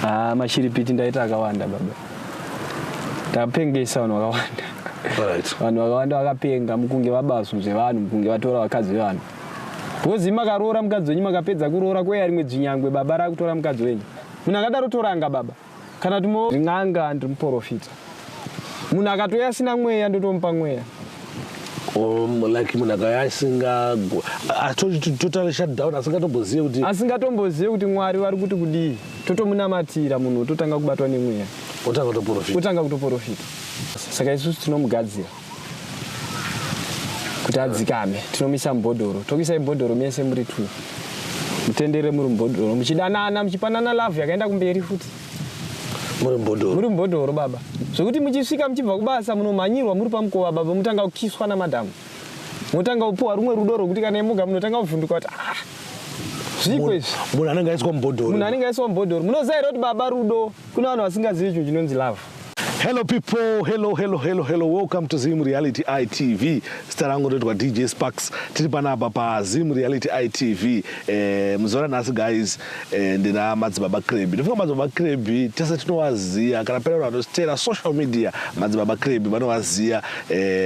Haa, mashiripiti ndaita akawanda baba, ndapengesa vanhu vakawanda. Vanhu vakawanda vakapenga mukunge vabaswa zvevanhu, mukunge vatora vakadzi vevanhu, because makaroora mukadzi wenyu, makapedza kuroora kweya rimwe dzvinyangwe baba rakutora mukadzi wenyu. Munhu akadaro toranga baba, kana kuti n'anga. Ndiri muprofita. Munhu akatouya asina mweya, ndotomupa mweya. Like munhu akauya asinga totally shut down, asingatombozive kuti Asingatombozive kuti Mwari vari kuti kudii, totomunamatira, munhu ototanga kubatwa nemweya. Otanga kutoprofita. Otanga kutoprofita. Saka isusu tinomugadzira kuti adzikame, tinomisa mubhodhoro, tokuisai mubhodhoro mese muri two, mutendere muri mubhodhoro, muchidanana, muchipanana love yakaenda kumberi futi. Muri mubhodhoro. Muri mubhodhoro baba, zvekuti muchisvika muchibva kubasa, munomhanyirwa muri pamukova baba, mutanga kukiswa namadhamu, motanga kupiwa rumwe rudo rwokuti kana imuga munotanga kuvhunduka kuti, "Ah, zviiko izvi?" Munhu anenge aiswa mubhodhoro. Munhu anenge aiswa mubhodhoro. Munoziva here kuti baba, rudo, kune vanhu vasingazivi chinhu chinonzi love? Hello people, hello, hello, hello, hello. Welcome to Zim Reality ITV. Zita rangu ndoitwa DJ Sparks. Tiri panapa paZim Reality ITV. Muzuva ranhasi guys, ndina Madzibaba Krebi. Ndofunga Madzibaba Krebi tese tinovaziva, kana pene vanhu vanotera social media, Madzibaba Krebi vanovaziva,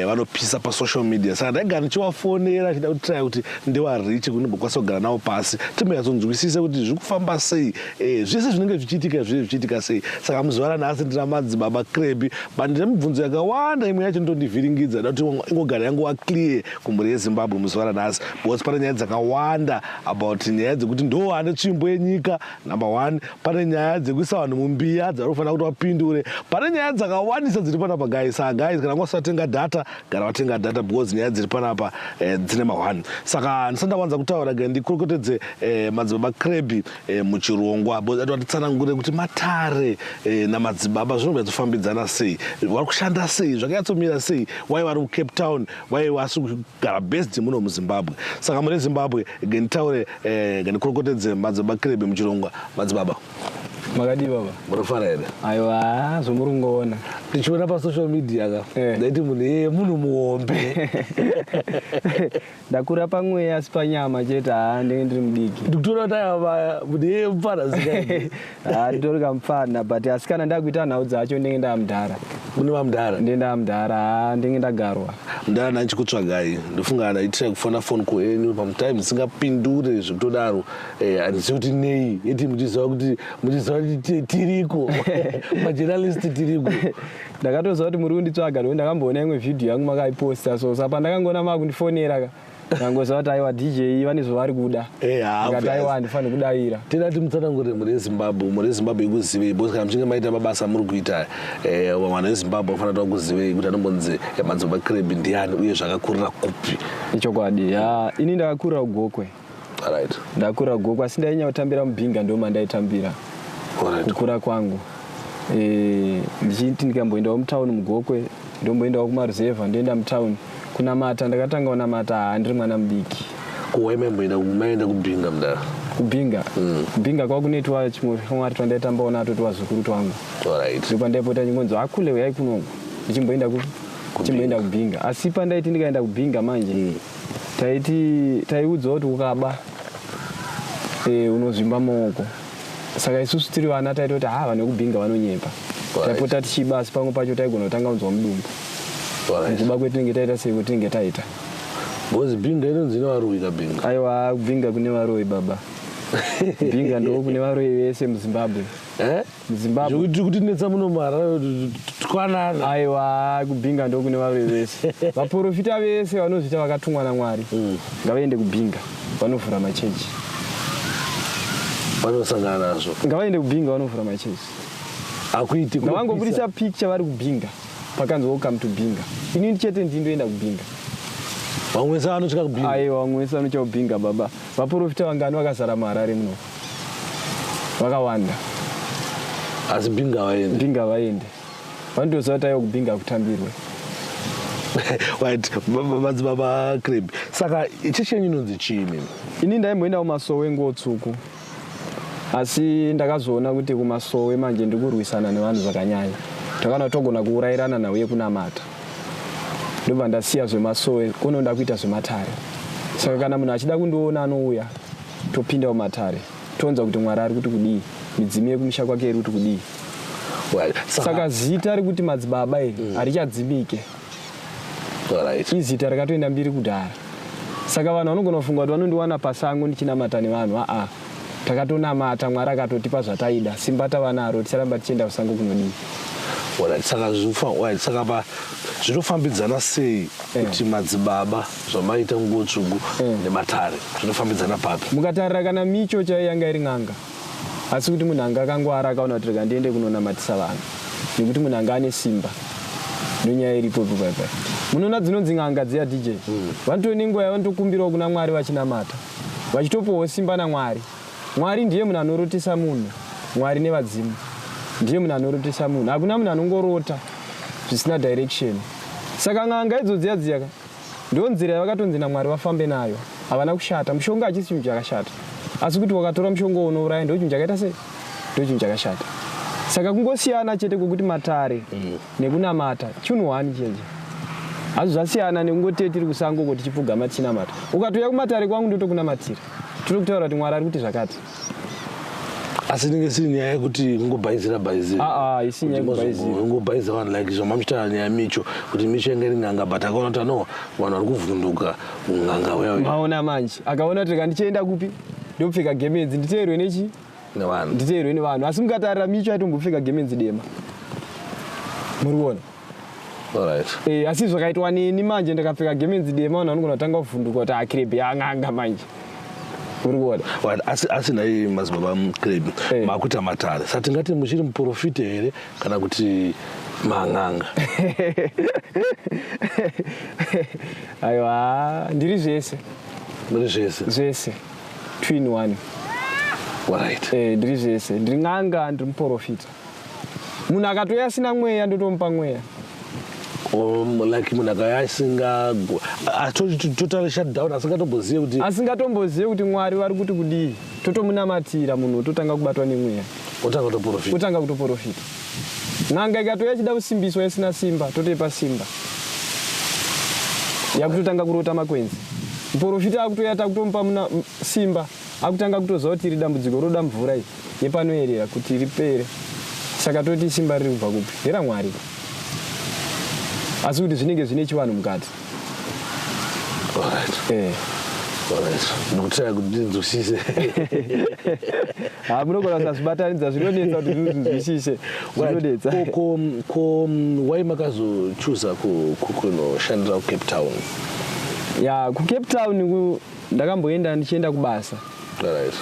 vanopisa pasocial media. Saka ndaigara ndichivafonera achida kutry kuti ndivareache kuti ndimbokwanisa kugara navo pasi, timbonyatsonzwisise kuti zviri kufamba sei, zvese zvinenge zvichiitika, zvinenge zvichiitika sei. Saka muzuva ranhasi ndina Madzibaba Krebi, but ndine mibvunzo yakawanda. Imwe yacho ndotondivhiringidza, da kuti ingogara yanguva clear kumhuri yeZimbabwe muzuva ranhasi, because pane nyaya dzakawanda about nyaya dzekuti ndo ane tsvimbo yenyika number one, pane nyaya dzekuisa vanhu mumbiya dzavari kufanira kuti vapindure, pane nyaya dzakawandisa dziri panapa guys. Saka guys, kana wasatenga data, gara watenga data, because nyaya dziri panapa dzine mahwani. Saka ndisati ndawanza kutaura, ga ndikurukutedze Madzibaba Krebi muchirongwa, because ati vatitsanangure kuti matare namadzibaba zvinonyatsofambidzana sei, vari kushanda sei, zvakanyatsomira sei, wai vari kuCape Town, wai vasi kugara based muno muZimbabwe. Saka mune Zimbabwe, genditaure, gandikurukutedze Madzibaba Krebi muchirongwa. Madzibaba. Makadii baba? Munofara here? Aiwa, zvomuri kungoona. Ndichiona pasocial media ka, ndaiti munhu iyeye munhu muhombe. Ndakura pamweya, asi panyama chete haa, ndenge ndiri mudiki. Ndikutoona kuti aiwa, munhu iyeye mufana zikaii. Haa, nditori kamufana, but asi kana ndakuita nhau dzacho ndenge ndaamudhara. Mune vamudhara. Ndenge ndaamudhara, haa, ndenge ndagarwa. Mudhara, ndanchikutsvagai. Ndofunga ndaitira kufona phone call yenyu pamutime ndisingapindure zvekutodaro. Handizivi kuti nei, yeti muchiziva kuti tiriko majournalist, tiriko. Ndakatoziva kuti muri kunditsvaga nokuti ndakamboona imwe vhidhiyo yangu makaiposta, so sapa ndakangoona makundifonera ka, ndangoziva kuti aiwa, DJ vane zvavari kuda. Haa, ndikati aiwa, obvious. Handifaniri kudavira. Tida timutsanangurire mhuri yeZimbabwe, mhuri yeZimbabwe ikuzivei, because kana muchinge maita mabasa amuri kuita, vanhu veZimbabwe vafanira kuti vakuzivei kuti anombonzi Madzibaba Krebi ndiani uye zvakakurira kupi. Ichokwadi ya, ini ndakakurira kuGokwe. Ndakakurira kuGokwe, asi ndainyanya kutambira muBinga, ndo mandaitambira kukura kwangu. Ndichiti ndikamboendawo mutauni muGokwe, ndomboendawo kumaruzevha, ndoenda mutauni kunamata. Ndakatanga kunamata, haa, ndiri mwana mudiki. Kuwai maimboenda, maenda kuBinga mudara? Kubinga. Kubinga kwakunoitwa chimwe shamwari twandaitambawo nato, twazukuru twangu. Ndopandaipota ndingonzi, "Akule, uyai kunoku." Ndichimboenda ku ndichimboenda kubinga, asi pandaiti ndikaenda kubinga manje, taiti taiudzwa kuti ukaba unozvimba maoko. Saka isusu tiri vana taitoti, "Ha, vanhu vekubhinga vanonyepa." Taipota tichiba, asi pamwe pacho taigona kutanga kunzwa mudumbu mukuba kwetinenge taita sei, kwetinenge taita. Because Binga inonzi ine ka Binga. Aiwa, kubhinga kune varoi baba. Bhinga ndo kune varoi vese muZimbabwe. Eh? Muzimbabwe. Zvekuti kutinetsa muno muHarare twanana. Aiwa, kubhinga ndo kune varoi vese. Vaprofita vese vanozvita vakatumwa naMwari ngavaende kubhinga, vanovhura machechi. Vanosangana nazvo. Ngavaende kubhinga, vanovhura machechi. Hakuiti. Ngavangobudisa picture vari kubhinga, pakanzi "Welcome to Binga". Inini chete ndindoenda kubhinga. Vamwe vese vanosvika kubhinga. Aiwa, vamwe vese vanocha kubhinga baba. Vaprofita vangani vakazara muHarare muno? Vakawanda. Asi Binga vaende. Bhinga vaende, vanotoziva kuti aiwa, kubhinga kutambirwe. Right, Madzibaba Creb, saka chechi yenyu inonzi chii mimi? Ini ndaimboenda kumasowe nguo tsvuku, asi ndakazoona kuti kumasowe manje ndiri kurwisana nevanhu zvakanyanya, takana togona kuurayirana nhau yekunamata. Ndobva ndasiya zvemasowe, kunoda kuita zvematare. Saka kana munhu achida kundiona, anouya, topinda mumatare, tonzwa kuti Mwari ari kuti kudii. Midzimu yekumusha kwake iri kuti kudii? Saka zita rekuti madzibaba iri harichadzimike. Izita rakatoenda mbiri kudhara. Saka vanhu vanogona kufunga kuti vanondiwana pasango ndichinamata nevanhu. Aa, takatonamata, Mwari akatotipa zvataida. Simba tava naro, ticharamba tichienda kusango kunodii? Alright, saka right, saka pa zvinofambidzana sei kuti madzibaba zvamaita nguo tsvuku nematare zvinofambidzana papi? Mukatarira kana Micho chaiyo yanga iri n'anga, asi kuti munhu anga akangwara akaona kuti rega ndiende kunonamatisa vanhu nekuti munhu anga ane simba. Ndonyaya iripo ipo paipai. Munoona dzinonzi n'anga dziya, DJ, vanotori nenguva yavanotokumbirawo kuna Mwari vachinamata, vachitopuwawo simba naMwari. Mwari ndiye munhu anorotesa munhu. Mwari nevadzimu ndiye munhu anorotesa munhu. Hakuna munhu anongorota zvisina direction. Saka n'anga idzo dziya dziya ka, ndo nzira yavakatonzi naMwari vafambe nayo. Havana kushata. Mushonga hachisi chinhu chakashata, asi kuti wakatora mushonga unouraya ndo chinhu chakaita sei, ndo chinhu chakashata. Saka kungosiyana chete kwekuti matare nekunamata chinhu one cheche, asi zvasiyana nekungoti tiri kusango uko tichipfugama tichinamata. Ukatouya kumatare kwangu, ndotokunamatira, tiri kutaura kuti Mwari ari kuti zvakati. Asi inenge isiri nyaya yekuti kungobhaizira bhaizira? Aa, isi nyaya yekubhaizira. Kungobhaizira vanhu, like zvamamuchitaura nyaya yaMicho, kuti Micho yanga iri n'anga, but akaona kuti ano vanhu vari kuvhunduka un'anga uya uya. Maona manje, akaona kuti rega ndichienda kupi, ndopfeka gemenzi, nditeerwe nechi nevanhu. Nditeerwe nevanhu. Asi mukatarira, Micho aitombopfeka gemenzi dema, muri kuona? Alright. Asi zvakaitwa neni manje, ndakapfeka gemenzi dema, vanhu vanogona kutanga kuvhunduka kuti aKirebi ang'anga manje, uri kuona? Right, asi nhai madzibaba Kirebi, makuita matare, saka tingati muchiri muprofita here kana kuti mang'anga? Aiwa, ndiri zvese. Muri zvese? Zvese, two in one. Ndiri zvese, ndiri n'anga, ndiri muprofita. Munhu akatouya asina mweya, ndotomupa mweya. Like munhu akauya asinga totally shut down, asingatombozive kuti Asingatombozive kuti Mwari vari kuti kudii, totomunamatira, munhu ototanga kubatwa nemweya. Otanga kutoprofita. Otanga kutoprofita. N'anga ikatouya ichida kusimbiswa isina simba, totoipa simba, yakutotanga kurota makwenzi. Muprofita akutoya, takutomupa simba, akutanga kutoziva kuti iri dambudziko roda mvura iyi yepanoyerera kuti ripere. Saka toti simba riri kubva kupi? NderaMwari, asi kuti zvinenge zvine chivanhu mukati. Alright, ndikutaya kuti ndinzwisise. Ha, munogona kusazvibatanidza, zvinonetsa kuti zvinzwisise, zvinonetsa. Ko wai makazochuza kunoshandira kuCape Town? Ya, kuCape Town ndakamboenda ndichienda kubasa,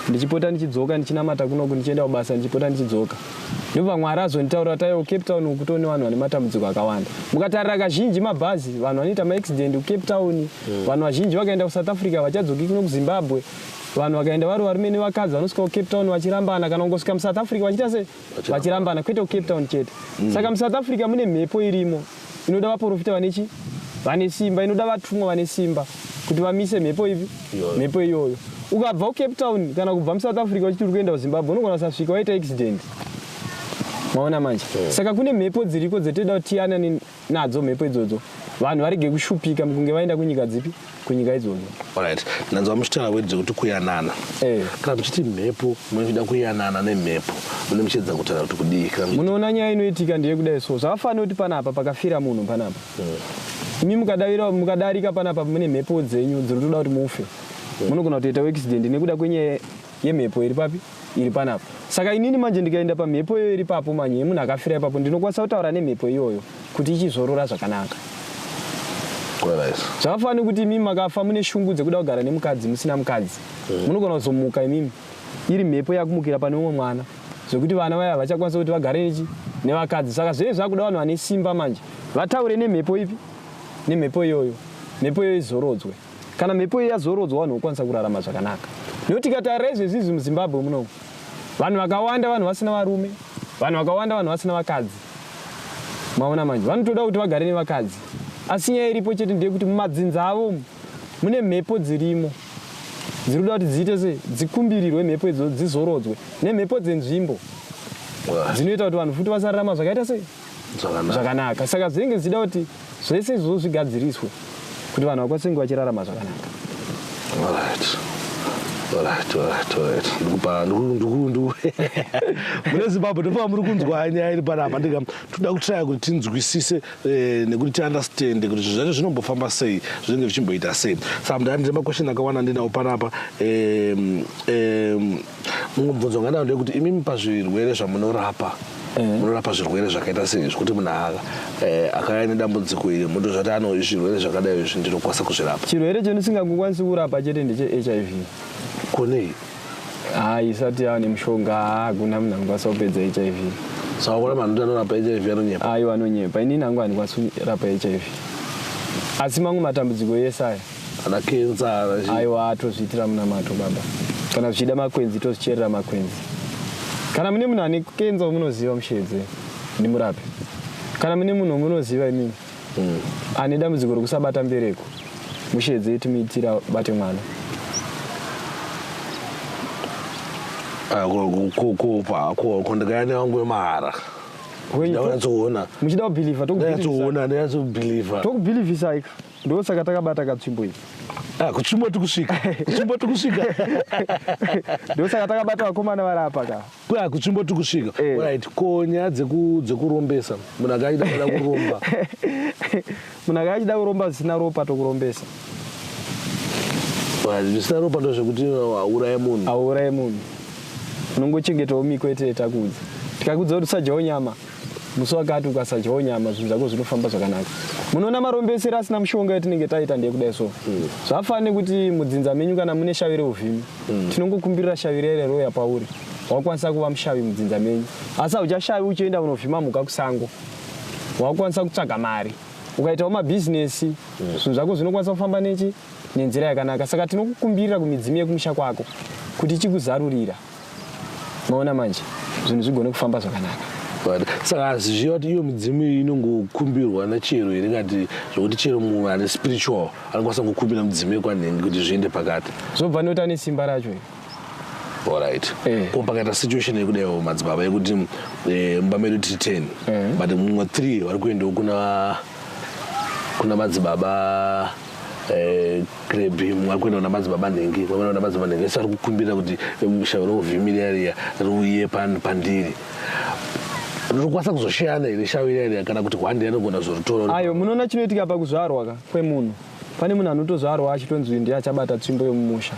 ndichipota ndichidzoka, ndichinamata kunoku, ndichienda kubasa, ndichipota ndichidzoka. Ndobva Mwari azonditaurira taiwo Cape Town uku kutone vanhu vane matambudziko akawanda. Mukatarira kazhinji mabhazi, vanhu vanoita maaccident kuCape Town. Vanhu vazhinji vakaenda kuSouth Africa vachadzoki kuno kuZimbabwe. Vanhu vakaenda vari varume nevakadzi, vanosvika kuCape Town vachirambana, kana kungosvika muSouth Africa vachiita sei? Vachirambana, kwete kuCape Town chete. Saka muSouth Africa mune mhepo irimo inoda vaprofita vanechi vane simba, inoda vatumwa vane simba kuti vamise mhepo ipi? Iyoyo. Mhepo iyoyo. Ukabva kuCape Town kana kubva muSouth Africa uchiti uri kuenda kuZimbabwe, unogona kusasvika, waita accident. Maona manje? Saka kune mhepo dziriko dzetinoda kuti tiyanane nadzo mhepo idzodzo, vanhu varege kushupika mukunge vaenda kunyika dzipi, kunyika idzodzo. Alright, ndanzwa muchitaura word dzekuti kuyanana. Kana muchiti mhepo, munochida kuyanana nemhepo, mune muchiedza kutaura kuti kudii kana Munoona, nyaya inoitika ndeyekudai so, zvakafanira kuti panapa pakafira munhu panapa, imi mukadavira, mukadarika panapa, mune mhepo dzenyu dziri kutoda kuti mufe. Munogona kutoita accident nekuda kwenyaya yemhepo iri papi, iri panapa. Saka inini manje ndikaenda pamhepo iyoyo iri papo manje, yemunhu akafira ipapo, ndinokwanisa kutaura nemhepo iyoyo kuti ichizorora zvakanaka. Zvakafanira kuti imimi makafa mune shungu dzekuda kugara nemukadzi, musina mukadzi, munogona kuzomuka imimi iri mhepo yakumukira pane umwe mwana, zvekuti vana vaya vachakwanisa kuti vagare nechi nevakadzi. Saka zvinenge zvakuda vanhu vane simba manje, vataure nemhepo ipi? Nemhepo iyoyo, mhepo iyoyo izorodzwe. Kana mhepo iyo yazorodzwa, vanhu vokwanisa kurarama zvakanaka. Nekuti tikatarira izvezvi izvi, muZimbabwe munomu vanhu vakawanda, vanhu vasina varume, vanhu vakawanda, vanhu vasina vakadzi. Maona manje, vanotoda kuti vagare nevakadzi, asi nyaya iripo chete ndeyekuti mumadzinza avo umu mune mhepo dzirimo dziri kuda kuti dziite sei? Dzikumbirirwe mhepo idzodzo, dzizorodzwe nemhepo dzenzvimbo dzinoita kuti vanhu futi vasararama zvakaita sei? Zvakanaka. Zvakanaka. Saka zvinenge zvichida kuti zvese izvozvo zvigadziriswe kuti vanhu vakwanise kunge vachirarama zvakanaka. Alright. Alright, alright, alright. Ndikupa ndiku mune Zimbabwe ndopa muri kunzwa nyaya iri panapa. Ndika toda kutraya kuti tinzwisise nekuti tiunderstand kuti zvinhu zvacho zvinombofamba sei, zvinenge zvichimboita sei. Saka mudhara, ndine maquestion akawanda ndinawo panapa. Mumwe mubvunzo wanganawo ndeyekuti imimi pazvirwere zvamunorapa, munorapa zvirwere zvakaita sei, zvekuti munhu akauya nedambudziko iri motozvati ano zvirwere zvakadai izvi ndinokwanisa kuzvirapa? Chirwere chendisingangokwanisi kurapa chete ndeche-HIV. Konei? Hai, isati yava nemushonga, hakuna munhu anokwanisa kupedza HIV. Saka kuna vanhu anorapa HIV anonyepa? Aiwa, anonyepa. Inini hangu handikwanisi kurapa HIV, asi mamwe matambudziko ese aya, ana kenza? Aiwa, tozviitira munamato baba. Kana zvichida makwenzi, tozvicherera makwenzi. Kana mune munhu ane kenza wamunoziva, mushedze ndimurape. Kana mune munhu wamunoziva imimi ane dambudziko rekusabata mbereko, mushedze timuitira bate mwana. Ko ndikaya newangu wemahara, ndanyatsoona. Muchida kubhilivha? Ndanyatsoona, ndanyatsobhilivha. Tokubhilivhisa ika, ndosaka takabata katsvimbo iyi. Kutsvimbo tikusvika, kutsvimbo tikusvika. Ndosaka takabata vakomana vari apa ka. Kuya kutsvimbo tikusvika. Right, ko nyaya dzekurombesa, munhu akaida kuda kuromba? Munhu akachida kuromba zvisina ropa, tokurombesa. Right, zvisina ropa ndozvekuti auraye munhu? Auraye munhu. Unongochengetawo miko yetee takuudza. Tikakudza kuti usadyawo nyama musi wakati, ukasadyawo nyama zvinhu zvako zvinofamba zvakanaka. Munoona, marombesero asina mushonga yatinenge taita ndeyekudai so. Zvafanira kuti mudzinza menyu kana mune shavi reuvhimi, tinongokumbirira shavi rere roya pauri, wakwanisa kuva mushavi mudzinza menyu, asi hauchashavi uchienda unovhima mhuka kusango. Wakwanisa kutsvaga mari, ukaitawo mabhizinesi, zvinhu zvako zvinokwanisa kufamba nechi nenzira yakanaka. Saka tinokukumbirira kumidzimu yekumusha kwako kuti ichikuzarurira. Maona manje, zvinhu zvigone kufamba zvakanaka. Right. Saka zvichiva kuti iyo midzimu iyi inongokumbirwa nachero here, kati zvokuti chero munhu ane spiritual anokwanisa kungokumbira mudzimu yekwanhengi kuti zviende pakati? Zvobva nekuti ane simba racho here. Alright. Ko pakaita situation yekudaiwo, madzibaba, yekuti mumba medu tiri 10, but mumwe 3 vari kuendawo kuna madzibaba Krebi, mumwe ari kuenda kuna madzibaba nhengi, mumwe kuna madzibaba nhengi, ese ari kukumbira kuti shavi rouvhimi riya riya riuye pandiri. Rinokwanisa kuzosheyana here shavi riya riya, kana kuti hwande anogona kuzoritora? Ayo, munoona chinoitika pakuzvarwa ka kwemunhu, pane munhu anotozvarwa achitonzi uyu ndiye achabata tsvimbo yemumusha,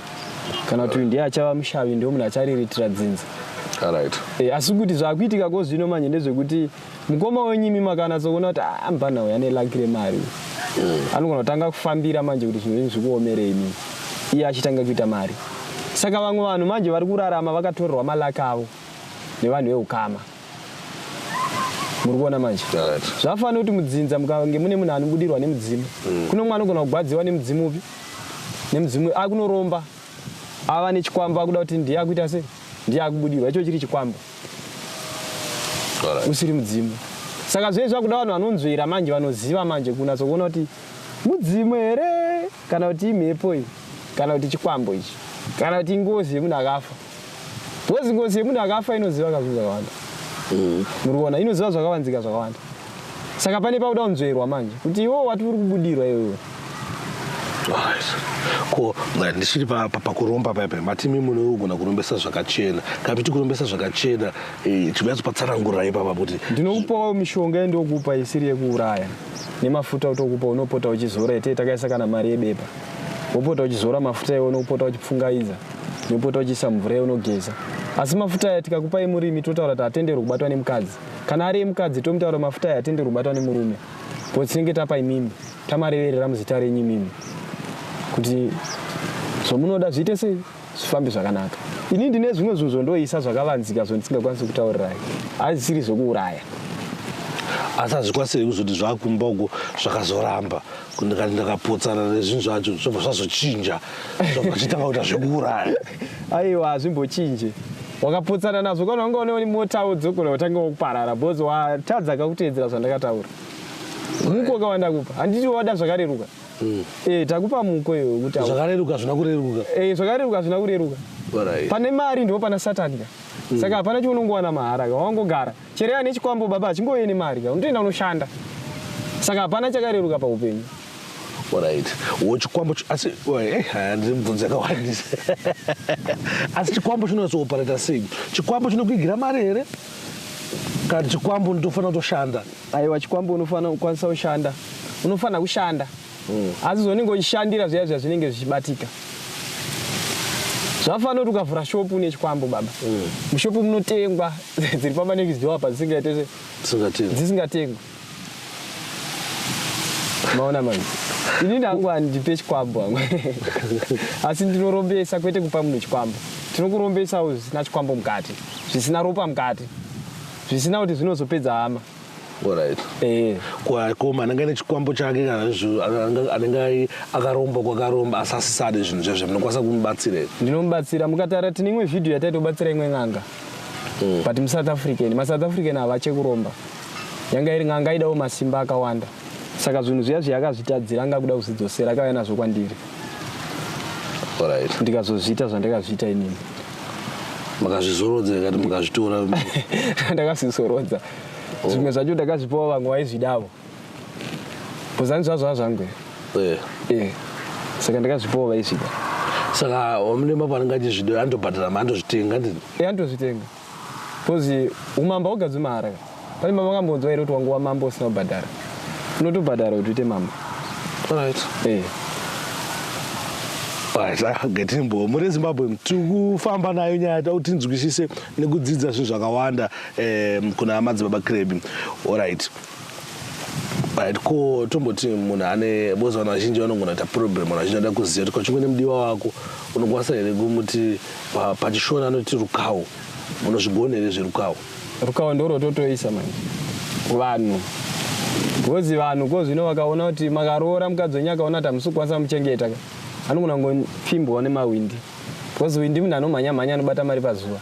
kana kuti uyu ndiye achava mushavi, ndiwo munhu achariritira dzinza. Asi kuti zvakuitika ko zvino manje ndezvekuti mukoma wenyimi makanatsokuona kuti ah, mupana uyu ane luck remari, anogona kutanga kufambira manje kuti zvinhu zvenyu zvikuomerei mimi, iye achitanga kuita mari. Saka vamwe vanhu manje vari kurarama vakatorerwa maluck avo nevanhu veukama. Muri kuona manje? Alright. Zvafanira kuti mudzinza mukange mune munhu anobudirwa nemudzimu, kune umwe anogona kugwadziwa nemudzimu upi, nemudzimu akunoromba, ava nechikwambo, akuda kuti ndiye akuita sei, ndiye akubudirwa, icho chiri chikwambo, usiri mudzimu. Saka zvinenge zvakuda vanhu vanonzvera manje, vanoziva manje kunatsokuona kuti mudzimu here, kana kuti imhepo iyi, kana kuti chikwambo ichi, kana kuti ingozi yemunhu akafa, because ngozi yemunhu akafa inoziva kazvinhu zvakawanda. Muri kuona, inoziva zvakavanzika zvakawanda. Saka pane pakuda kunzverwa manje kuti iwo wati uri kubudirwa iwewe. Alright. Ko ndichiri pakuromba paipai, matimi munogona kurombesa zvakachena kana kuti kurombesa zvakachena, chimanyatsopatsanangurira ipapa kuti. Ndinokupawo mishonga yendokupa isiri yekuuraya, nemafuta otokupa, unopota uchizora ete takaisa kana mari yebepa, wopota uchizora mafuta iwo, unopota uchipfungaidza, unopota uchiisa mvura yeunogeza. Asi mafuta aya tikakupa emurimi, totaura kuti hatenderwi kubatwa nemukadzi. Kana ari emukadzi, tomutaura mafuta aya hatenderwi kubatwa nemurume, because tinenge tapa imimi, tamareverera muzita renyu imimi, kuti zvomunoda zviite sei, zvifambe zvakanaka. Ini ndine zvimwe zvinhu zvondoisa zvakavanzika zvondisingakwanisi kutaurirai, hazvisiri zvokuuraya. Asi hazvikwanisi here kuzoti zvakumba uko zvakazoramba, ndikati ndakapotsana nezvinhu zvacho, zvobva zvazochinja, zvobva zvichitanga kuita zvekuuraya? Aiwa, hazvimbochinje. Wakapotsana nazvo, kana wanga une motawo dzogona kutanga kuparara, because watadza kakuteedzera zvandakataura. Muko wakawanda kupa, handiti wada zvakareruka? Takupa muko iwe kuti Zvakareruka zvina kureruka. Zvakareruka zvina kureruka. Pane mari ndo pana Satani ka. Saka hapana chiunongowana mahara ka. Wangogara chero ane chikwambo baba, achingouye nemari ka, unotoenda unoshanda. Saka hapana chakareruka paupenyu. Alright, wo chikwambo asi haya, ndiri mubvunzo yakawandisa. Asi chikwambo chinonyatso-operate sei? Chikwambo chinokuigira mari here, kana chikwambo nditofanira kutoshanda? Aiwa, chikwambo unofanira kukwanisa kushanda, unofanira kushanda. Asi zvaunenge uchishandira zviya zviya zvinenge zvichibatika. Zvafanira kuti ukavhura shopu une chikwambo baba, mushopu munotengwa dziri pamanext door apa dzisingaite se Dzisingatengwi. Dzisingatengwi. Maona manje, inini hangu handipe chikwambo hangu, asi ndinorombesa, kwete kupa munhu chikwambo. Tinokurombesawo zvisina chikwambo mukati, zvisina ropa mukati, zvisina kuti zvinozopedza hama. Alright. Koma anenge ane chikwambo chake kana anenge akaromba kwakaromba, asi asisade zvinhu zvezvo, munokwanisa kumubatsira here? Ndinomubatsira. Mukataura, tine imwe vhidhiyo yataitobatsira imwe n'anga, but muSouth African, maSouth African havache kuromba. Yanga iri n'anga idawo masimba akawanda, saka zvinhu zviya zviyakazvitadzira anga kuda kuzvidzosera, akauya nazvo kwandiri. Ndikazozviita zvandakazviita inini. Makazvizorodza kati mukazvitora? Ndakazvizorodza. Zvimwe zvacho ndakazvipawo vamwe vaizvidavo, bhozani zvazva zvangu. Saka ndakazvipawo vaizvida. Saka wamunema panenge achizvida anotobhadhara, andozvitenga, ndini? Andozvitenga, because umambo haugadzwi mahara. Pane mavakambonzwa here kuti wanguva mambo usina kubhadhara? Unotobhadhara kuti uite mambo. Alright. Right, getimbo muri Zimbabwe, tiri kufamba nayo nyaya takuti tinzwisise nekudzidza zvinhu zvakawanda kuna Madzibaba Crebi. Alright, right, ko tomboti munhu ane bozi, vanhu vazhinji vanogona kuita problem. Vanhu vazhinji vanoda kuziva kuti kachingwe nemudiwa wako, unokwanisa here kumuti pachishona anoti rukawo? Munozvigona here zverukawo? Rukawo ndorototoisa manje vanhu, because vanhu ko zvino vakaona kuti makaroora mukadzi wenyu, akaona kuti hamusi kukwanisa muchengeta ka, anogona kungopfimbwawo nemawindi, because windi munhu anomhanya mhanya, anobata mari pazuva.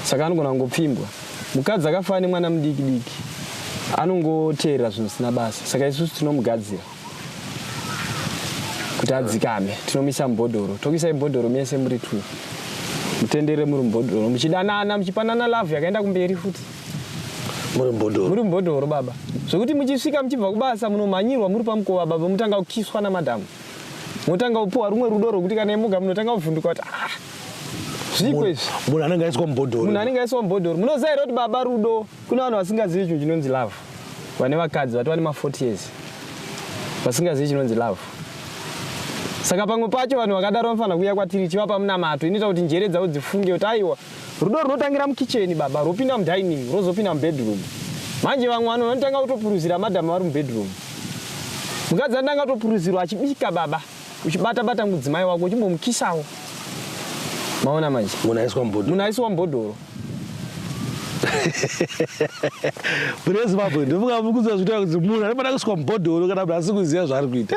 Saka anogona kungopfimbwa. Mukadzi akafanana nemwana mudiki diki, anongoteerera zvinhu zvisina basa. Saka isusu tinomugadzira kuti adzikame. Tinomisa mubhodhoro, tokuisai mubhodhoro mese muri two, mutendere muri mubhodhoro, muchidanana, muchipanana love yakaenda kumberi futi. Muri mubhodhoro? Muri mubhodhoro baba, zvokuti muchisvika muchibva kubasa, munomhanyirwa muri pamukova baba, mutanga kukiswa namadhamu, motanga kupiwa rumwe rudo rwokuti kana imuga munotanga kuvhunduka kuti, "Ah, zviiko izvi?" Munhu anenge aiswa mubhodhoro. Munhu anenge aiswa mubhodhoro. Munoziva here kuti baba, rudo, kune vanhu vasingazivi chinhu chinonzi love, vane vakadzi vati vane ma40 years vasingazivi chinonzi love. Saka pamwe pacho vanhu vakadaro vanofanira kuuya kwatiri, chivapa munamato inoita kuti njere dzavo dzifunge kuti aiwa, rudo runotangira mukicheni baba, ropinda mudining, rozopinda mubedroom. Manje vamwe vanhu vanotanga kutopuruzira madhamu vari mubedroom. Mukadzi anotanga kutopuruzirwa achibika baba, uchibata-bata mudzimai wako, uchimbomukisawo. Maona manje? Munhu aiswa mubhodhoro. Munhu aiswa mubhodhoro. Mune Zimbabwe, ndofunga mukuziva zvinoita kuti munhu anofanira kuiswa mubhodhoro kana munhu asi kuziva zvaari kuita.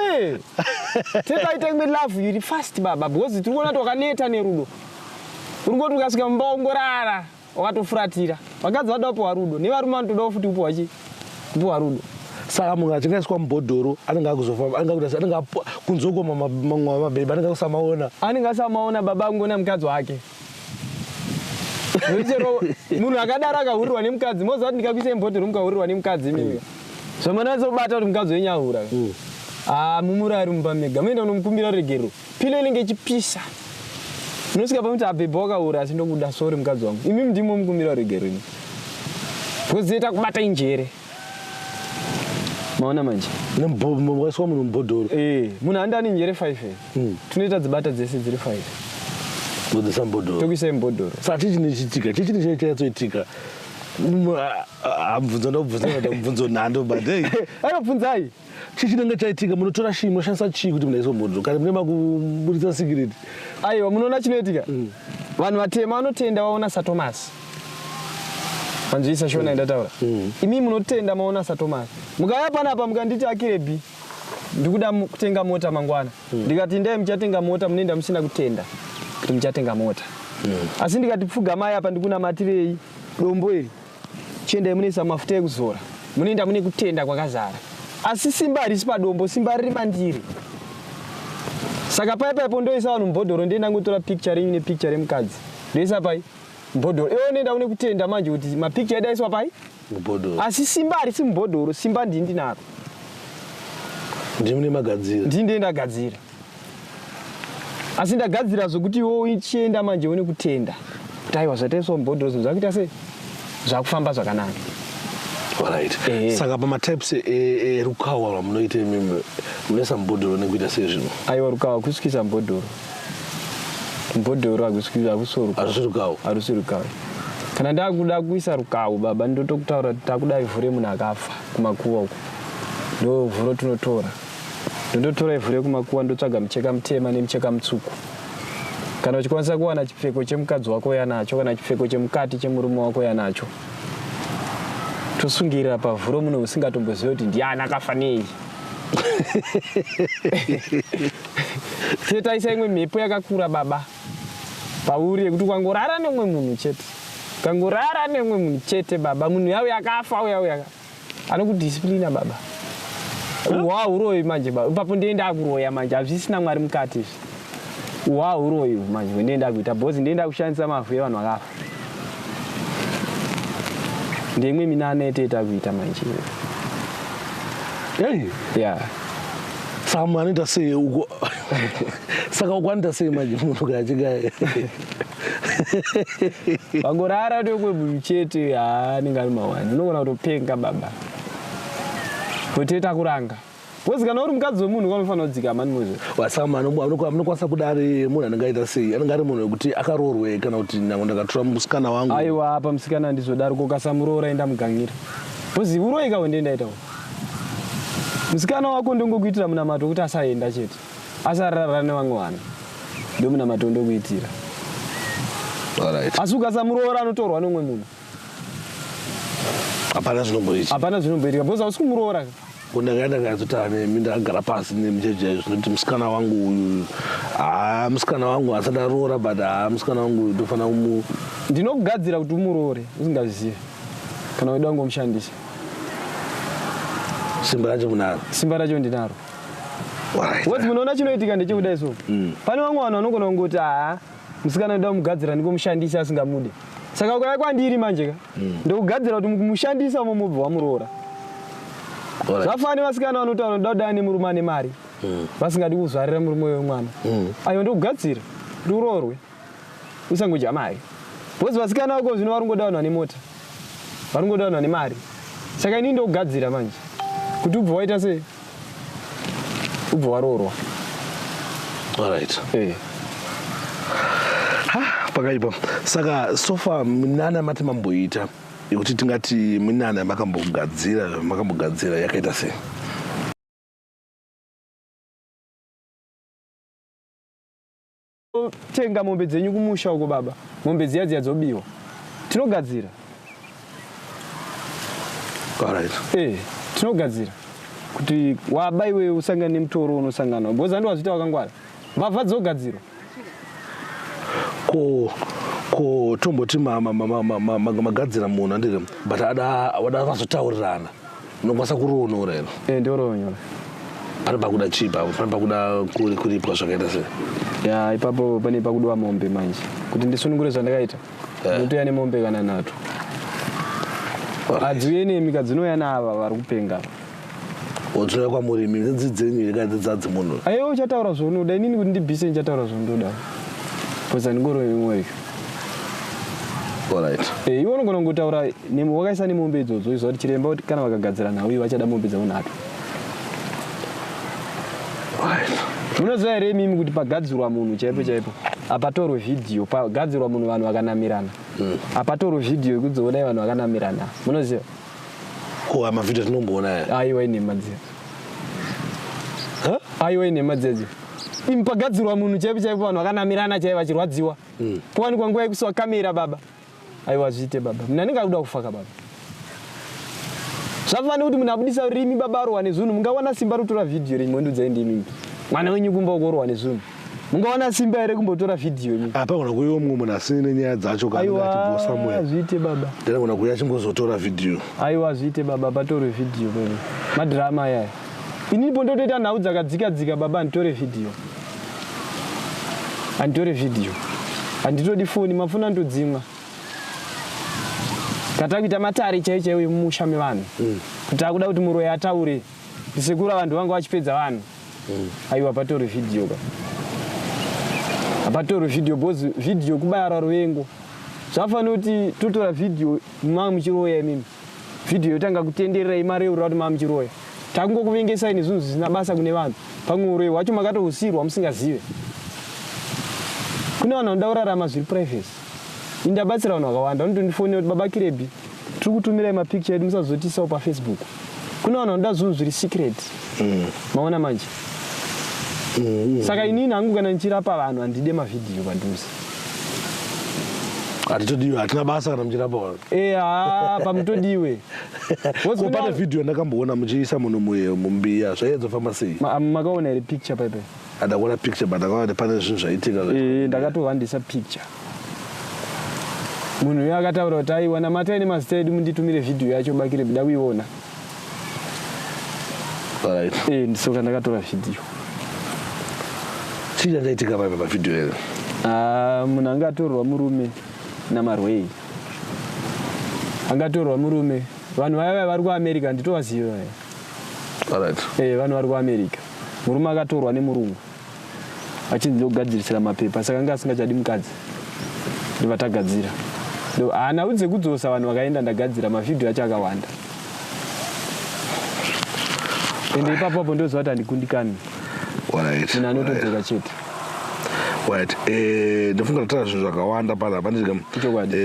Tetaita imwe love iri fast baba, because tiri kuona kuti wakaneta nerudo. Uri ngoti ukasvika mumba wongorara wakatofuratira. Vakadzi vanoda kupiwa rudo, nevarume vanotodawo futi kupiwa chi kupiwa rudo. Saka munhu achinge aiswa mubhodhoro anenge akuzofamba, anenge akuita anenge kunzoko mamwe mabhebhi anenge akusamaona. Anenge asamaona baba, angoona mukadzi wake. Nokuti chero munhu akadaro akahurirwa nemukadzi, moziva kuti ndikakuisai mubhodhoro mukahurirwa nemukadzi imimi, zvamanatsobata kuti mukadzi wenyu ahura, ah, mumurari mumba mega, munoenda kunomukumbira ruregerero, pillow inenge ichipisa. Unosvika pamuti, "Abhebhi, wakaura, asi ndokuda, sorry mukadzi wangu." Imi ndimo mukumbira ruregerero imi, because dzinoita kubata injere. Maona manje? Waiswa munhu mubhodhoro. Munhu andani njere 5, tinoita dzibata dzese dziri 5. Kudzisa mubhodhoro. Tokuisai mubhodhoro. Saka chii chinochitika? Chii chine chanyatsoitika? Mubvunzo ndobvunza mubvunzo nhando, but hey. Aiwa, bvunzai. Chii chinenge chaitika? Munotora chii, munoshandisa chii kuti munhu aiswe mubhodhoro, kana mune makuburitsa secret? Aiwa, munoona chinoitika, vanhu vatema vanotenda vaona saTomasi. Manzwisa shona yandataura? Imi munotenda maona saTomasi. Mukauya panapa mukanditi, "Akirebi, ndikuda kutenga mota mangwana," ndikati, "Ndai muchatenga mota," munoenda musina kutenda kuti muchatenga mota. Asi ndikati, "Pfugamai apa, ndikunamatirei dombo iri, chiendai munoisa mafuta ekuzora," munoenda mune kutenda kwakazara. Asi simba harisi padombo, simba riri mandiri. Saka pai paipo ndoisa vanhu mubhodhoro, ndoenda ngotora picture renyu nepicture remukadzi, ndoisa pai mubhodhoro. Iwe unoenda une kutenda manje kuti mapicture edu aiswa pai. Mubhodhoro. Asi simba harisi mubhodhoro, simba ndini ndinaro. Ndimune magadzira. Ndini ndiye ndagadzira. Asi ndagadzira zvokuti iwe uchienda manje une kutenda kuti aiwa zvataiswa mubhodhoro zvinhu zvakuita sei zvakufamba zvakanaka. Alright. Saka pamatypes erukawa rwamunoita imimi munoisa mubhodhoro nekuita sei zvino? Aiwa rukawa kusukisa mubhodhoro. Mubhodhoro hakusi rukawa. Harusi rukawa. Harusi rukawa. Kana ndakuda kuisa rukawu baba ndotokutaura kuti takuda ivhu remunhu akafa kumakuva uko. Ndo vhu rotinotora. Ndondotora ivhu rekumakuva ndotsvaga mucheka mutema nemucheka mutsvuku. Kana uchikwanisa kuwana chipfeko chemukadzi wako uya nacho kana chipfeko chemukati chemurume wako uya nacho. Tosungirira pavhu romunhu usingatombozive kuti ndiani akafa nei. Tetaisa imwe mhepo yakakura baba pauri yekuti ukangorara neumwe munhu chete. Ukangorara neumwe munhu chete baba munhu yauya akafa uya uya anokudisciplina baba. Uwa uroyi manje baba. Ipapo ndiye ndakuroya manje hazvisina Mwari mukati izvi. Uwa uroyi manje ndiye ndakuita boss ndiye ndakushandisa mavhu evanhu vakafa. Ndimwe minana yeteta kuita manje. Hey. Yeah. Saka munhu anoita sei uko? Saka uko anoita sei manje munhu kana achinge vangorara tokwe munhu chete haanenge ari mawani unogona kutopenga baba kuteta kuranga because kana uri mukadzi wemunhu unofanira kudzika mani muzve. Saka munokwanisa kuda ari munhu anenge aita sei? Anenge ari munhu wekuti akaroorwe kana kuti nyange ndakatora musikana wangu? Aiwa apa musikana handizodaro ko ukasamuroora enda mugangira. Because uroyi kawo ndiye ndaitawo. Musikana wako ndongokuitira munamato wekuti asaenda chete. Asarara nevamwe vanhu. Ndo munamato ndokuitira. Alright. Asi ukasamuroora anotorwa neumwe munhu. Hapana zvinomboitika. Hapana zvinomboitika because hausi kumuroora. Ndakaenda ndakatotaura nemi ndakagara pasi nemi chaizvo nekuti musikana wangu uyu haa musikana wangu asati aroora but haa musikana wangu uyu ndofanira kumu Ndinokugadzira kuti umuroore usingazvizive kana uida kungomushandisa. Simba racho munaro. Simba racho ndinaro. Because munoona chinoitika ndechekudai so. Pane vamwe vanhu vanogona kungoti haa musikana ndoda kumugadzira ndingomushandisa asingamude. Saka ukauya kwandiri manje ka ndokugadzira kuti mukumushandisa umo mubva wamuroora. Zvafana nevasikana vanotaura ndoda kudana nemurume ane mari vasingadi kuzvarira murume wemwana. Aiwa ndokugadzira kuti uroorwe usangodya mari. Because vasikana vako zvino vari kungoda vanhu vane mota. Vari kungoda vanhu vane mari. Saka inini ndokugadzira manje kuti ubve waita sei? Ubve waroorwa. Alright. Pakaipa. Saka so far minana mati mamboita yekuti tingati minana makambogadzira yakaita sei? Tenga mombe dzenyu kumusha uko baba. Mombe dziya dziya dzobiwa. Tinogadzira. Alright. Tinogadzira kuti waba iwe usangane nemutoro unosangana. Because andu wazvita wakangwara. Mbavha dzogadzirwa. Ko tomboti magadzira munhu andiri but ada vazotaurirana. Unokwanisa kuroonora here? Ndoroonyora. Pane pakuda chii papo? Pane pakuda kuripwa zvakaita sei? Ya, ipapo pane pakudiwa mombe manje. Kuti ndisunungure zvandakaita. Ndinotouya nemombe kana nhatu. Hadziuye nemi ka, dzinouya naava vari kupenga. Dzinouya kwamuri imi, dzidzi dzenyu here kana dzidzi munhu? Aiwa, uchataura zvaunoda. Inini kuti ndibvise ndichataura zvaunoda. Because handingorovi mwoyo. Alright. Iwe unogona kungotaura wakaisa nemombe idzodzo, uchiziva kuti chiremba kuti kana vakagadzira nhau iyi vachada mombe dzavo nhatu. Alright. Munoziva here imimi kuti pagadzirwa munhu chaipo chaipo apatorwe vhidhiyo, pagadzirwa munhu vanhu vakanamirana. Apatorwe vhidhiyo yekudzoonai vanhu vakanamirana. Munoziva? Ko mavhidhiyo tinomboona aya? Aiwa, inhema dziya. Huh? Aiwa, inhema dzedzo. Imi pagadzirwa munhu chaipo chaipo vanhu vakanamirana chaivo vachirwadziwa. Powanikwa nguva yekusiwa kamera baba. Aiwa, zviite baba. Munhu anenge akuda kufa ka baba. Zvafanira kuti munhu abudisa rurimi baba arohwa nezvinhu, mungawana simba rokutora vhidhiyo renyu mondiudzai ndimi. Mwana wenyu kumba uko orohwa nezvinhu. Mungawana simba here kumbotora vhidhiyo yenyu? Apa kana kuiwo mumwe munhu asina nenyaya dzacho kana Aiwa, achibva somewhere. zviite baba. Ndinogona kuuya achingozotora vhidhiyo. Aiwa, zviite baba, patorwe vhidhiyo baba. Madrama aya. Inini pondotoita nhau dzakadzika dzika baba, handitore vhidhiyo. Handitore vhidhiyo. Handitodi foni, mafoni andodzimwa. Tatakuita matare chaiyo chaiyo emumusha mevanhu. Kuti akuda kuti muroyi ataure. Sekuru vanhu vanga vachipedza vanhu. Aiwa, patori vhidhiyo ka, hapatori vhidhiyo because vhidhiyo kubayara ruvengo. Zvafanira kuti totora vhidhiyo mava muchiroya imimi, vhidhiyo yotanga kutenderera, imareurira kuti mava muchiroya. Takungokuvengesai nezvinhu zvisina basa kune vanhu. Pamwe uroyi hwacho makatousirwa musingazive. Kune vanhu vanoda kurarama zviri privacy. Indabatsira vanhu vakawanda vanotondifonera kuti, "Baba Kirebi, tiri kutumirai mapicture edu, musazotiisawo paFacebook." Kune vanhu vanoda zvinhu zviri secret. Maona manje? Saka inini hangu kana ndichirapa vanhu, handide mavhidhiyo padhuze. Hatitodiwe, hatina basa kana muchirapa vanhu. E, ha, pamutodiwe. Because Ko kune pane vhidhiyo ndakamboona muchiisa munhu mumbiya, zvaiedzofamba sei? Makaona here picture paipai? Handakuona picture, but ndakaona kuti pane zvinhu zvaitika. Eh, ndakatohwandisa picture. Munhu uyo akataura kuti, "Aiwa, namatai nemazita edu, munditumire vhidhiyo yacho, bakire da kuiona." Eh, ndisoka ndakatora vhidhiyo. Chii chachaitika paipa pavhidhiyo here? Ah, munhu angatorwa murume namarwei, angatorwa murume. Vanhu vaya vaya vari kuAmerica, nditovaziva vaya. Eh, vanhu vari kuAmerica, murume akatorwa nemurungu achinzi ndokugadzirisira mapepa, saka anga asingachadi mukadzi, ndobva tagadzira. Haana udze kudzosa vanhu vakaenda. Ndagadzira mavhidhiyo acho akawanda, ende ipapo apo ndoziva kuti handikundikani. Munhu anotodzoka chete. Right, eh, ndofunga tataura zvinhu zvakawanda panapa, ndika Chokwadi.